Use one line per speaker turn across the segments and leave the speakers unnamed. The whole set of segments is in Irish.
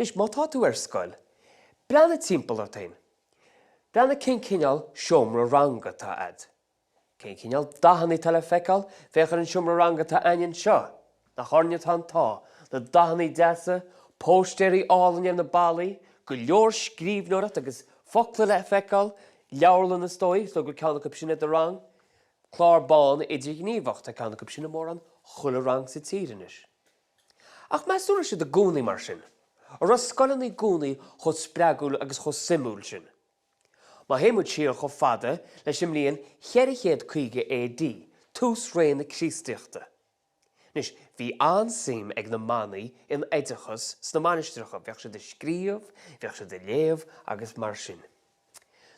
Anois, má tá tú ar scoil, breathnaigh timpeall ort féin. Breathnaigh cén cineál seomra ranga atá a'd. Cén cineál dathanna atá le feiceáil? Féach ar an seomra ranga atá a'ainn anseo. Nach orainne atá an t-ádh? Na dathanna deasa, póistéirí álainn ar na ballaí, go leor scríbhneoireacht agus focla le feiceáil, leabharlann is dóigh, is dóigh go bhfuil ceann acu sin i do rang, clár bán idirghníomhach, tá ceann acu sin i mórán chuile rang sa tír anois. Ach meas tú an raibh siad i gcónaí mar sin? An raibh scoileanna i gcónaí chomh spreagúil agus chomh suimiúil sin? Má théann muid siar chomh fada leis an mbliain 450 AD, tús ré na Críostaíochta. Anois, bhí an-suim ag na manaigh in oideachas sna mainistreacha, bheadh siad ag scríobh, bheadh siad ag léamh agus mar sin.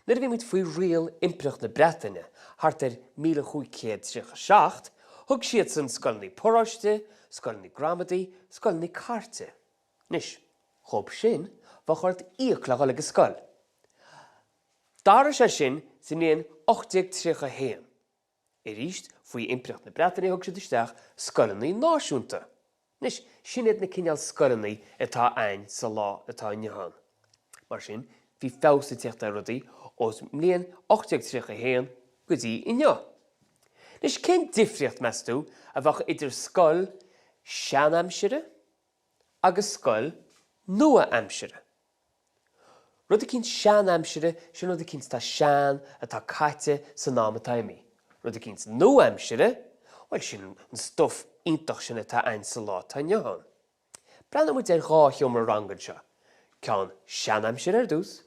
Nuair a bhí muid faoi riail Impireacht na Breataine, thart ar 1537, thug siadsan scoileanna paróiste, scoileanna gramadaí, scoileanna cairte. Anois, dhób sin, bheadh ort íoc le dhul ag an scoil. D'athraigh sé sin sa mbliain 1831. Arís, faoi Impireacht na Breataine thug siad isteach scoileanna náisiúnta. Anois, sin iad na cineál scoileanna atá a'ainn sa lá atá inniu ann. Mar sin, bhí feabhas ag tíocht ar rudaí ós mbliain 1831 go dtí inniu. Anois, cén difríocht, meas tú, a bheadh idir scoil seanaimsire agus scoil nua-aimsire? Rud eicínt sean-aimsire, sin rud eicínt atá sean, atá caite, san am atá imithe. Rud eicínt nua-aimsire, bhuel, sin an stuif iontach sin atá a'ainn sa lá atá inniu ann. Breathnóidh muid ar dhá sheomra ranga anseo, ceann sean-aimsire ar dtús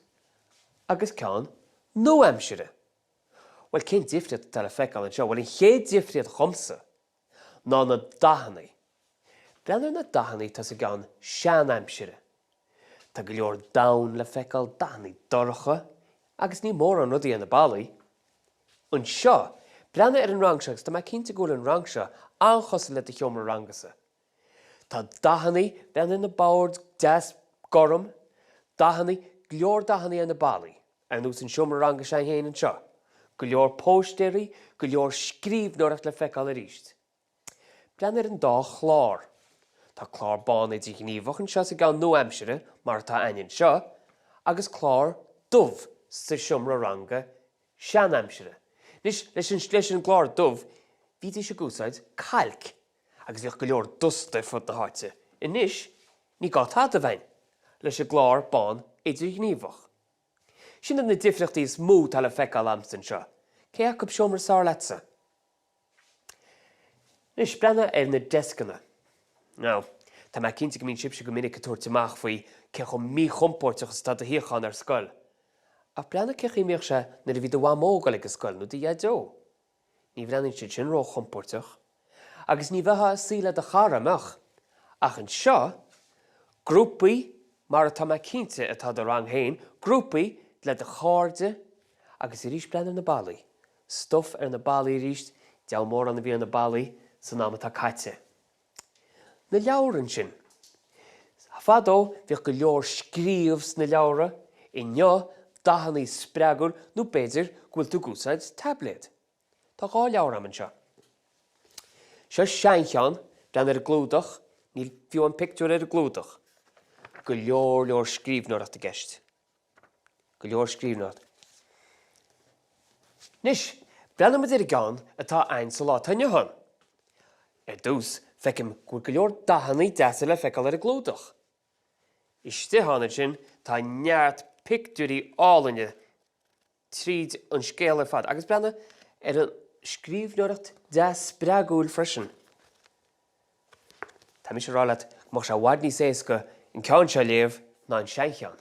agus ceann nua-aimsire. Bhuel, cén difríocht atá le feiceáil anseo? Bhuel, an chéad difríocht dhomsa ná na dathanna. Breathnaigh ar na dathanna atá sa gceann sean-aimsire. Tá go leor donn le feiceáil, dathanna dorcha, agus ní mórán rudaí ar na ballaí. Anseo, breathnaigh ar an rang seo agus tá mé cinnte go bhfuil an rang seo an-chosúil le do sheomra ranga-sa. Tá dathanna, breathnaigh ar na boird deas gorm, dathanna, go leor dathanna ar na ballaí, ar nós an seomra ranga s'againn féin anseo. Go leor póistéirí, go leor scríbhneoireacht le feiceáil arís. Breathnaigh ar an dá chlár. Tá clár bán idirghníomhach anseo sa gceann nua-aimsire, mar atá a'ainn anseo, agus clár dubh sa seomra ranga sean-aimsire. Anois, leis an leis an gclár dubh, bhídís ag úsáid cailc, agus bhíodh go leor dusta ar fud na háite. Anois, ní gá tada a bheith a'ainn leis an gclár bán idirghníomhach. Sin iad na difríochtaí is mó atá le feiceáil a'msa anseo. Cé acu seomra is fearr leatsa? Anois, breathnaigh ar na deascanna. Now, tá mé cinnte go mbíonn sibhse go minic ag tabhairt amach faoi cé chomh míchompóirteach is atá do shuíochán ar scoil. Ach breathnaigh cé chaoi a mbíodh sé nuair a bhí do mhamó ag dul ag an scoil nó do dhaideo. Ní bhreathnaíonn siad sin róchompóirteach. Agus ní bheifeá ag suí le do chara, an mbeadh? Ach anseo, grúpaí, mar atá mé cinnte atá do rang féin, grúpaí le do chairde agus arís breathnaigh ar na ballaí. Stuif ar na ballaí arís, deabhal mórán a bhí ar na ballaí san am atá caite. Na leabhair ansin. Fadó bhíodh go leor scríobh sna leabhra, inniu dathannaí spreagúil nó b'fhéidir go bhfuil tú ag úsáid taibléad. Tá dhá leabhar a'm anseo. Seo seancheann, breathnaigh ar an gclúdach, níl fiú an pictiúr ar an gclúdach. Go leor leor scríbhneoireacht i gceist. Go leor scríbhneoireacht. Anois, breathnóidh muid ar an gceann atá a'ainn sa lá atá inniu ann. Ar dtús, feicim go bhfuil go leor dathanna deasa le feiceáil ar an gclúdach. Istigh ann ansin tá neart pictiúirí álainne tríd an scéal ar fad. Agus breathnaigh ar an scríbhneoireacht deas spreagúil freisin. Tá mise ag rá leat go mbeadh sé i bhfad níos éasca an ceann seo a léamh ná an seancheann.